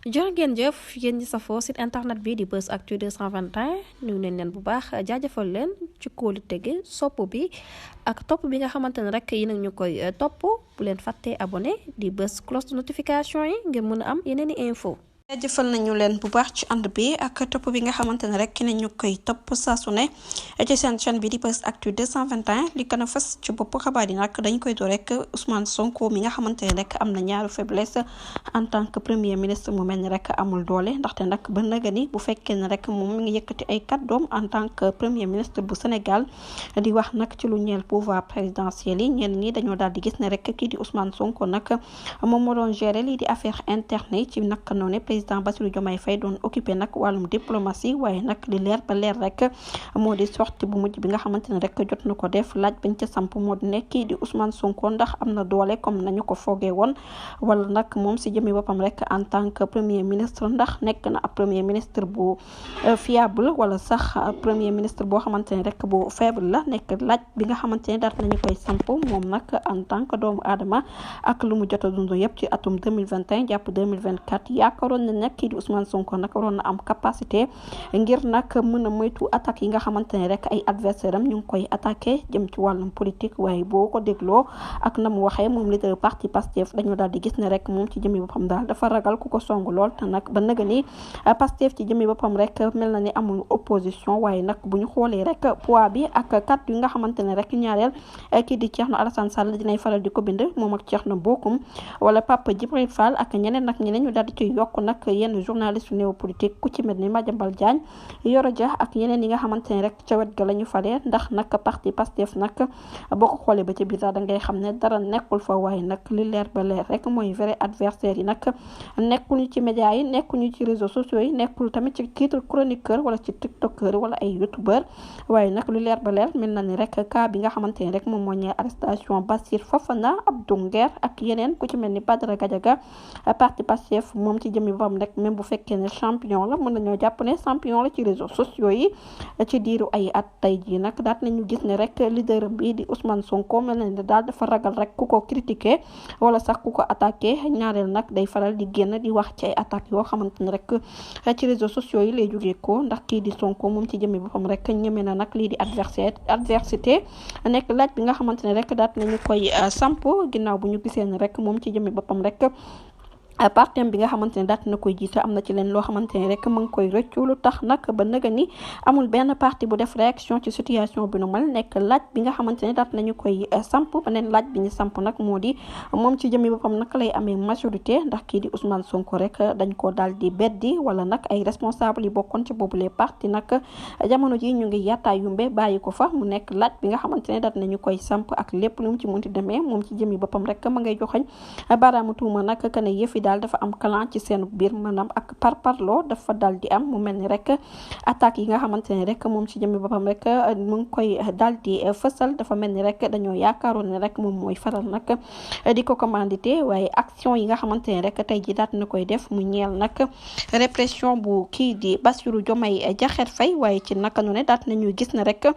jërë ngeen jëf yéen ñi safoo site internet bi di Buzz Actu 221 nuyu nañ leen bu baax jaajëfal leen ci kóolu tege sopp bi ak topp bi nga xamante ne rek yi nag ñu koy topp bu leen fàttee abonné di bës cloche de notification yi ngir mën a am yeneen i info jëfal nañu leen bu baax ci ànd bi ak topp bi nga xamante ne rek nañu koy topp saa su ne ci seen chaîne bi di Buzz Actu 221 li gën a fës ci bopp xabaar yi nag dañ koy door rek Ousmane Sonko mi nga xamante ne rek am na ñaaru faiblesse en tant que premier ministre mu mel ni rek amul doole ndaxte nag ba naga ni bu fekkee ne rek moom mi ngi yëkkati ay kàddoom en tant que premier ministre bu Sénégal di wax nag ci lu ñeel pouvoir présidentiel yi ñenn ñi dañoo daal di gis ne rek kii di Ousmane Sonko nag moom moo doon gérer lii di affaire interne yi ci naka noonu président Bassirou Diomaye Faye doon occupé nag wàllum diplomatie waaye nag li leer ba leer rek moo di sortie bu mujj bi nga xamante ne rek jot na ko def laaj bañ ca samp moo di ne kii di Ousmane Sonko ndax am na doole comme nañu ko foogee woon wala nag moom si jëmi boppam rek en tant que premier ministre ndax nekk na ab premier ministre bu fiable wala sax premier ministre boo xamante ne rek bu faible la nekk laaj bi nga xamante ne daal nañu koy samp moom nag en tant que doomu aadama ak lu mu jot a dund yëpp ci atum 2021 jàpp 2024 yaakaaroon na nag kii di Ousmane Sonko nag waroon na am capacité ngir nag mën a moytu attaques yi nga xamante ne rek ay adversaire am ñu ngi koy attaqué jëm ci wàllum politique waaye boo ko dégloo ak na mu waxee moom leader parti Pastef dañoo daal di gis ne rek moom ci jëmi boppam daal dafa ragal ku ko song lool te nag ba naga ni Pastef ci jëmi boppam rek mel na ni amul opposition waaye nag bu ñu xoolee rek poids bi ak kàddu yi nga xamante ne rek ñaareel kii di Thierno Alassane Sall dinay faral di ko bind moom ak Thierno Bocoum wala Pape Djibril Fall ak ñeneen ak ñeneen ñu daal di ciy yokk nag yenn journaliste néopolitique ku ci mel ni Madiambal Diagne Yoro Dia ak yeneen yi nga xamante ne rek ca wet ga la ñu falee ndax nag parti Pastef nag boo ko xoolee ba ci biir da ngay xam ne dara nekkul fa waaye nag li leer ba leer rek mooy vrai adversaire yi nag nekkuñu ci média yi nekkuñu ci réseaux sociaux yi nekkul tamit ci titre chroniqueur wala ci tiktokeur wala ay youtubeur waaye nag lu leer ba leer mel na ni rek cas bi nga xamante ne rek moom moo ñëw arrestation Bassir Fofana Abdou Nguer ak yeneen ku ci mel ni Badara Gadiaga parti Pastef moom ci jëmmi boppam rek même bu fekkee ne champion la mën nañoo jàpp ne champion la ci réseaux sociaux yi ci diiru ay at tey jii nag daat nañu gis ne rek leader bi di Ousmane Sonko mel na ne daal dafa ragal rek ku ko critiquer wala sax ku ko attaqué ñaareel nag day faral di génn di wax ci ay attaques yoo xamante ne rek ci réseaux sociaux yi lay jógee ko ndax kii di Sonko moom ci jëmmi boppam rek ñeme na nag lii di adversité nekk laaj bi nga xamante ne rek daat nañu koy samp ginnaaw bu ñu gisee ne rek moom ci jëmmi boppam rek partem bi nga xamante ne daat na koy jiite am na ci leen loo xamante ne rek mu ngi koy rëccu lu tax nag ba naga ni amul benn parti bu def réaction ci situation bi nu mel nekk laaj bi nga xamante ne daat nañu koy samp beneen laaj bi ñu samp nag moo di moom ci jëmi boppam naka lay amee majorité ndax kii di Ousmane Sonko rek dañ ko daal di beddi wala nag ay responsable yi bokkoon ci boobu les parti nag jamono ji ñu ngi yattaay yumbe bàyyi ko fa mu nekk laaj bi nga xamante ne daat nañu koy samp ak lépp lu mu ci munti demee moom ci jëmi boppam rek ma ngay joxañ baaraamu tuuma nag que ne yëfi daal dafa am clan ci seen biir maanaam ak parparloo dafa daal di am mu mel ni rek attaques yi nga xamante ne rek moom ci jëmmi boppam rek mu ngi koy daal di fësal dafa mel ni rek dañoo yaakaaroon ne rek moom mooy faral nag di ko commandité waaye action yi nga xamante ne rek tey ji daat na koy def mu ñeel nag répression bu kii di Bassirou Diomaye Diakhar Faye waaye ci naka noonu daat nañuy gis ne rek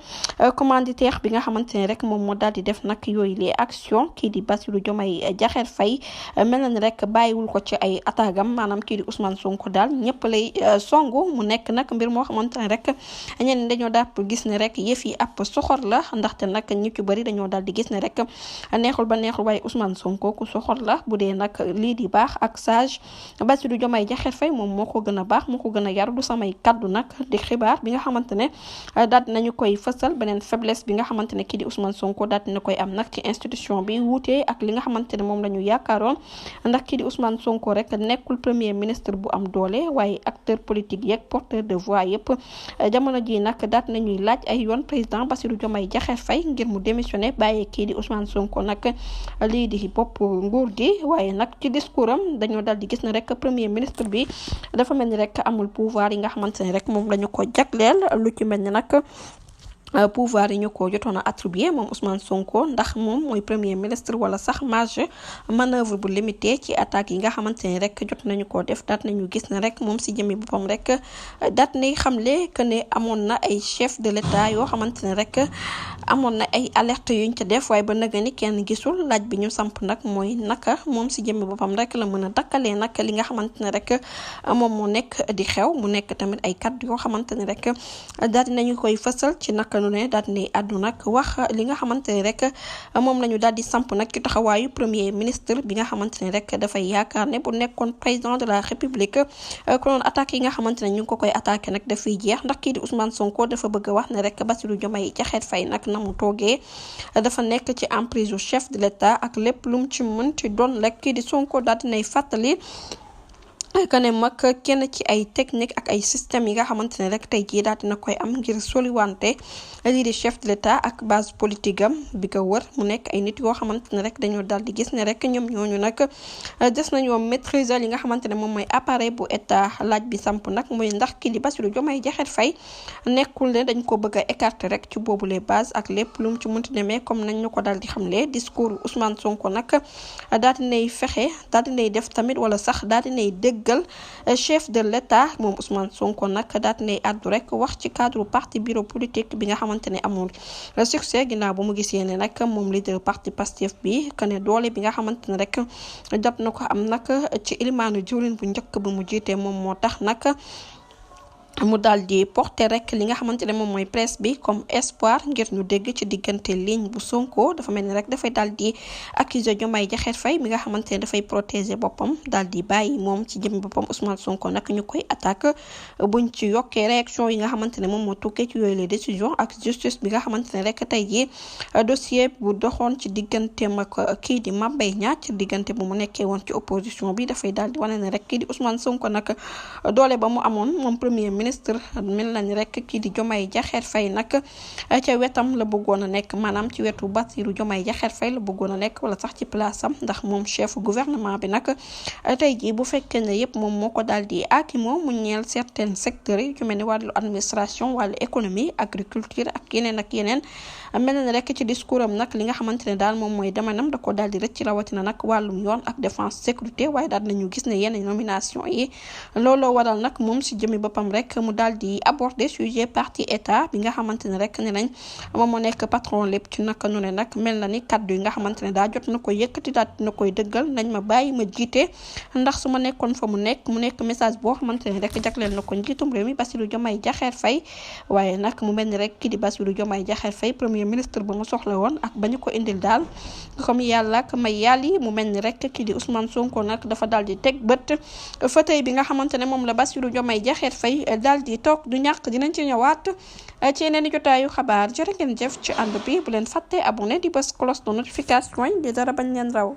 commanditaire bi nga xamante ne rek moom moo daal di def nag yooyu les actions kii di Bassirou Diomaye Diakhar Faye mel na ni rek bàyyiwul ko ci ay attaquam maanaam kii di Ousmane Sonko daal ñëpp lay songu mu nekk nag mbir moo xamante ne rek ñenn dañoo daal gis ne rek yëf yi ab soxor la ndaxte nag ñu ci bëri dañoo daal di gis ne rek neexul ba neexul waaye Ousmane Sonko ku soxor la bu dee nag lii di baax ak sage Bassirou Diomaye Diakhar Faye moom moo ko gën a baax moo ko gën a yaru du samay kaddu nag di xibaar bi nga xamante ne daal nañu koy fësal beneen faiblesse bi nga xamante ne kii di Ousmane Sonko daal dina koy am nag ci institution bi wuutee ak li nga xamante ne moom la ñu yaakaaroon ndax kii di Ousmane Sonko rek nekkul premier ministre bu am doole waaye acteur politique yeeg porteur de voix yëpp jamono ji nag daat nañuy laaj ay yoon président Bassirou Diomaye Diakhar Faye ngir mu démissionné bàyyee kii di Ousmane Sonko nag lii di bopp nguur gi waaye nag ci discours am dañoo daal di gis ne rek premier ministre bi dafa mel ni rek amul pouvoir yi nga xamante ne rek moom la ñu ko jagleel lu ci mel ni nag pouvoir yi ñu ko jotoon a attribué moom Ousmane Sonko ndax moom mooy premier ministre wala sax marge manœuvre bu limité ci attaques yi nga xamante ne rek jot nañu ko def daat nañu gis ne rek moom si jëmmi boppam rek daat nay xamle que ne amoon na ay chef de l'état yoo xamante ne rek amoon na ay alerte yuñ ca def waaye ba naga ni kenn gisul laaj bi ñu samp nag mooy naka moom si jëmmi boppam rek la mën a dakkalee nag li nga xamante ne rek moom moo nekk di xew mu nekk tamit ay kaddu yoo xamante ne rek daal dinañu koy fësal ci naka nu ne daal di àddu nag wax li nga xamante ne rek moom la ñu daal di samp nag ci taxawaayu premier ministre bi nga xamante ne rek dafay yaakaar ne bu nekkoon président de la république konoon attaque yi nga xamante ne ñu ngi ko koy attaqué nag dafay jeex ndax kii di Ousmane Sonko dafa bëgg a wax ne rek Bassirou Diomaye Diakhar Faye nag na mu toogee dafa nekk ci emprise du chef de l'état ak lépp lu mu ci mën ci doon rek kii di Sonko daal dinay fàttali que ne mag kenn ci ay technique ak ay système yi nga xamante ne rek tey jii daal dina koy am ngir soliwante lii di chef de l'état ak base politique am bi ko wër mu nekk ay nit yoo xamante ne rek dañoo daal di gis ne rek ñoom ñooñu nag des nañoo maîtriser li nga xamante ne moom mooy appareil bu état laaj bi samp nag mooy ndax kii di Bassirou Diomaye Diakhar Faye nekkul ne dañ ko bëgg a écarter rek ci boobu les bases ak lépp lu mu ci munti demee comme nañ ñu ko daal di xamle discours Ousmane Sonko nag daal dinay fexe daal dinay def tamit wala sax daal dinay déggal chef de l'état moom Ousmane Sonko nag daal dinay àddu rek wax ci cadre parti bureau politique bi nga xamante ne amul succès ginnaaw bu mu gisee ne nag moom leader parti Pastef bi que ne doole bi nga xamante ne rek jot na ko am nag ci ilimaanu jëwriñ bu njëkk bu mu jiitee moom moo tax nag mu daal di porter rek li nga xamante ne moom mooy presse bi comme espoir ngir ñu dégg ci diggante ligne bu Sonko dafa mel ni rek dafay daal di accuser Diomaye Diakhar Faye mi nga xamante ne dafay protéger boppam daal di bàyyi moom ci jëmmi boppam Ousmane Sonko nag ñu koy attaque buñ ci yokkee réaction yi nga xamante ne moom moo tukkee ci yooyu les décisions ak justice bi nga xamante ne rek tey jii dossier bu doxoon ci digganteem ak kii di Mame Mbaye Niang ci diggante bu mu nekkee woon ci opposition bi dafay daal di wane ne rek kii di Ousmane Sonko nag doole ba mu amoon moom premier ministre mel nañ rek kii di Diomaye Diakhar Faye nag ca wetam la bëggoon a nekk maanaam ci wetu Bassirou Diomaye Diakhar Faye la bëggoon a nekk wala sax ci place am ndax moom chef gouvernement bi nag tey jii bu fekkee ne yëpp moom moo ko daal di aakimoo mu ñeel certains secteurs yi yu mel ni wàllu administration wàllu économie agriculture ak yeneen mel na rek ci discours am nag li nga xamante ne daal moom mooy demanam da ko daal di rëcc rawatina nag wàllum yoon ak défense sécurité waaye daal nañu gis ne yenn nomination yi looloo waral nag moom si jëmi boppam rek mu daal di aborder sujet parti état bi nga xamante ne rek ne nañ moom moo nekk patron lépp ci naka nu ne nag mel na ni kaddu yi nga xamante ne daa jot na ko yëkkati daal dina koy dëggal nañ ma bàyyi ma jiite ndax su ma nekkoon fa mu nekk message boo xamante ne rek jagleel na ko njiitum réew mi Bassirou Diomaye Diakhar Faye waaye nag mu mel ni rek kii di Bassirou Diomaye Diakhar Faye premier ministre ba mu soxla woon ak ba ñu ko indil daal comme yàlla ak may yàlli mu mel ni rek kii di Ousmane Sonko nag dafa daal di teg bët fauteuil bi nga xamante ne moom la Bassirou Diomaye Diakhar Faye daal di toog du ñàkk dinañ ci ñëwaat ci yeneen i jotaayu xabaar jërë ngeen jëf ci ànd bi bu leen fàtte abonné di bës cloche de notification yi di dara bañ leen raw